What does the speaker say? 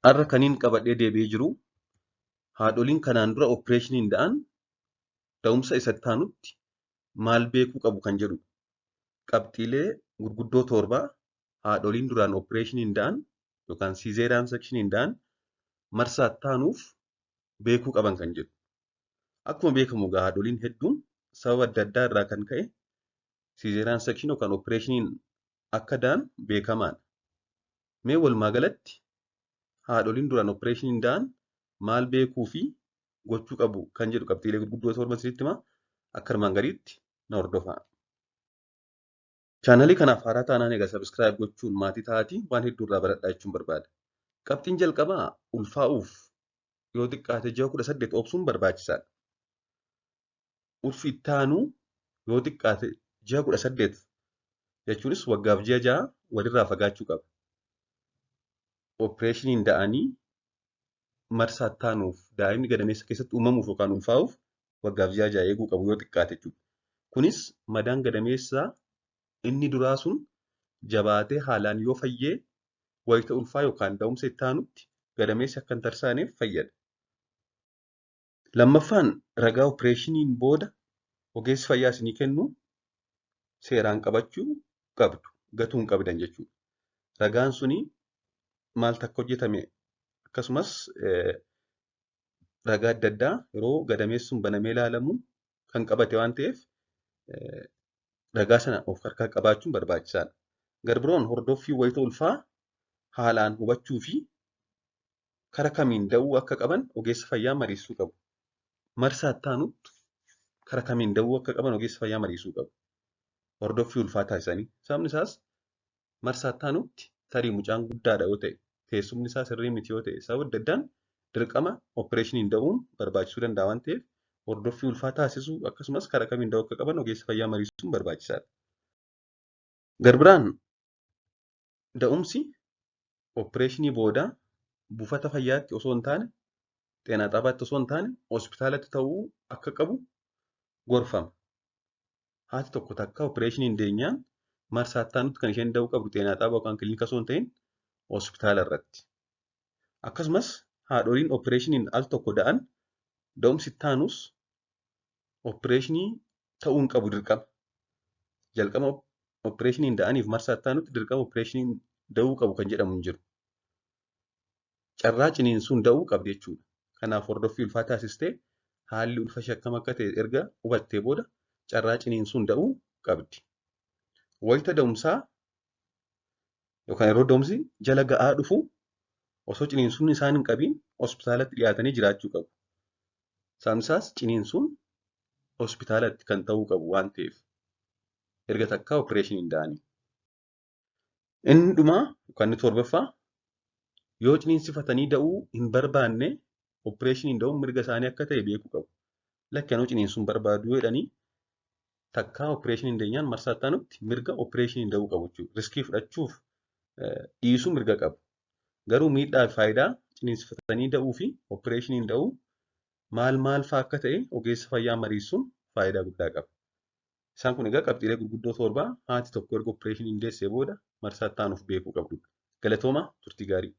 Har'a kaniin qabadhee deebi'ee jiru haadholiin kanaan dura opereeshiniin da'an da'umsa isa itti aanutti maal beekuu qabu kan jedhudha. Qabxiilee gurguddoo 7 haadholiin duraan opereeshiniin da'an yookaan cesarean sectioniin da'an marsaa itti aanuuf beekuu qaban kan jedhu. Akkuma beekamu egaa haadholiin hedduun sababa adda addaa irraa kan ka'e cesarean section yookaan opereeshiniin akka da'an beekamaadha. Mee walumaa galatti haadholiin duraan opereeshiniin da'an maal beekuu fi gochuu qabu kan jedhu qabxiilee gurguddoo 7 isinitti himaa. Akka armaan gadiitti na hordofaa. Chaanalii kanaaf haaraa taanaan egaa subscribe gochuun maatii ta'aatii waan hedduu irraa baradhaa jechuun barbaada. Qabxiin jalqabaa ulfaa'uuf yoo xiqqaate ji'a 18 obsuun barbaachisaadha. Ulfi itti aanu yoo xiqqaate ji'a 18 jechuunis waggaaf ji'a 6 walirraa fagaachuu qaba. Opereeshiniin da'anii marsaa itti aanuuf daa'imni gadameessa keessatti uumamuuf yookaan ulfaa'uuf waggaaf ji'a 6 eeguu qabu yoo xiqqaate jechuudha. Kunis madaan gadameessaa inni duraa sun jabaatee haalaan yoo fayyee wayita ulfaa yookaan da'umsa itti aanutti gadameessi akka hin tarsaaneef fayyada. Lammaffaan ragaa opereeshiniin booda ogeessi fayyaa isinii kennu seeraan qabachuu qabdu, gatuu hin qabdan jechuudha. Ragaan suni maaltu akka hojjetame akkasumas ragaa adda addaa yeroo gadameessi sun banamee ilaalamu kan qabate waan ta'eef ragaa sana of harkaa qabaachuun barbaachisaadha. Garbiroon hordoffii wayita ulfaa haalaan hubachuu fi kara kamiin da'uu akka qaban ogeessa fayyaa mariisuu qabu. Marsaa itti aanutti kara kamiin da'uu akka qaban ogeessa fayyaa mariisuu qabu. Hordoffii ulfaa taasisanii. Sababni isaas marsaa itti aanutti tarii mucaan guddaadha yoo ta'e, teessumni isaa sirrii miti yoo ta'e, sababa adda addaan dirqama opereeshiniin da'uun barbaachisuu danda'a waan ta'eef hordoffii ulfaa taasisuu akkasumas kara kamiin da'uu akka qaban ogeessa fayyaa mariisuun barbaachisaadha. Garbiraan da'umsi opereeshinii booda buufata fayyaatti osoo hin taane, xeenaa xaabaatti osoo hin taane hospitaalatti ta'uu akka qabu gorfama. Haati tokko takka opereeshiniin deenyaan marsaa itti aanutti kan isheen da'uu qabdu xeenaa xaabaa yookaan kilinika osoo hin ta'in hospitaala irratti. Akkasumas haadholiin opereeshiniin al tokko da'an da'umsi itti aanus opereeshinii ta'uu hin qabu dirqama. Jalqaba opereeshiniin da'aniif marsaa itti aanutti dirqama opereeshiniin da'uu qabu kan jedhamu hin jiru. Carraa ciniinsuun da'uu qabdi jechuudha. Kanaaf hordoffii ulfaa taasistee haalli ulfa ishee akkam akka ta'e erga hubattee booda carraa ciniinsuun da'uu qabdi. Wayita da'umsaa yookaan yeroo da'umsi jala ga'aa dhufu osoo ciniinsuun isaan hin qabiin hospitaalatti dhiyaatanii jiraachuu qabu. Sababni isaas ciniinsuun hospitaalatti kan ta'uu qabu waan ta'eef erga takkaa opereeshiniin da'anii. Inni dhumaa yookaan inni 7ffaa yoo ciniinsifatanii da'uu hin barbaanne opereeshiniin da'uun mirga isaanii akka ta'e beekuu qabu. Lakki anuu ciniinsuun barbaadu yoo jedhanii takkaa opereeshiniin deenyaan marsaa itti aanutti mirga opereeshiniin da'uu qabu jechuudha. Riskii fudhachuuf dhiisuu mirga qabu. Garuu miidhaa fi faayidaa ciniinsifatanii da'uu fi opereeshiniin da'uu maal maal fa'aa akka ta'e ogeessa fayyaa mariisuun faayidaa guddaa qaba. Isaan kun egaa qabxiilee gurguddoo 7 haati tokko erga opereeshiniin deessee booda marsaa itti aanuuf beekuu qabdudha. Galatooma turtii gaarii.